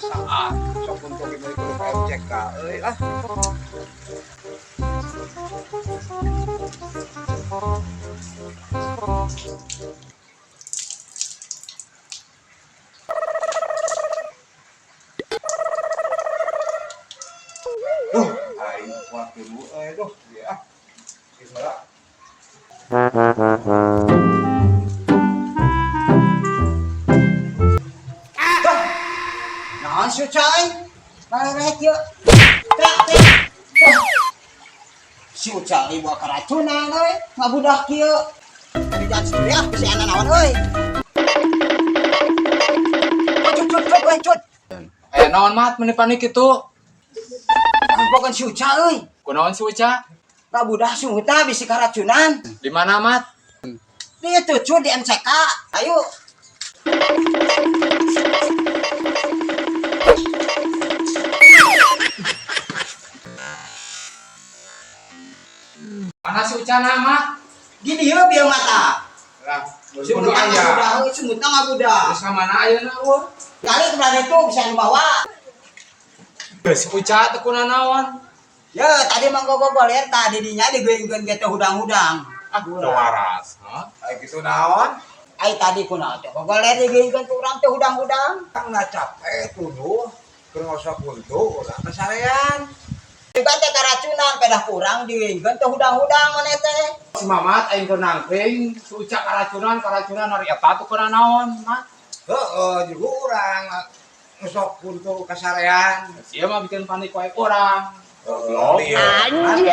Saat sok untuk ini kudu ka MCK euy ah. Duh, aing kuat dulu euy duh, ieu ah. Gimana? Naon si Uca euy? Mareh kieu. Cak teh. Si Uca euy bawa keracunan euy, ngabudak kieu. Tadi jangan sendiri ah, bisi ana naon euy. Oh, cut cut cut euy cut. Aya naon Mat meni panik kitu? Bukan si Uca euy. Kunaon si Uca? Ngabudak si Uca bisi keracunan. Di mana Mat? Di itu cut di MCK. Ayo. Mana si Uca na Mat? Di dieu bieu mata. Lah, Si Uca ngabudak euy, si Uca ngabudak. Terus ka mana ayeuna eueuh? Kali kemarin itu bisa dibawa. Si Uca teh kunanaon? Ya, tadi mah gogogoler tadi dinya digeuingkeun ge teh hudang-hudang. Ah, waras. Ha? Ai kitu naon? Ai tadi kunaon teh gogoler digeuingkeun ku urang teh hudang-hudang. Kang na capek tunduh keur ngosok huntu urang kasarean. Juga teh karacunan pedah kurang digeuingkeun teh hudang-hudang maneh teh. Si Mamat aing keur nangkring, si Uca karacunan, karacunan ari eta teh kunanaon, Mat? Heeh, juga urang ngosok huntu kasarean. Ieu mah bikin panik wae urang. Goblok. Anjir.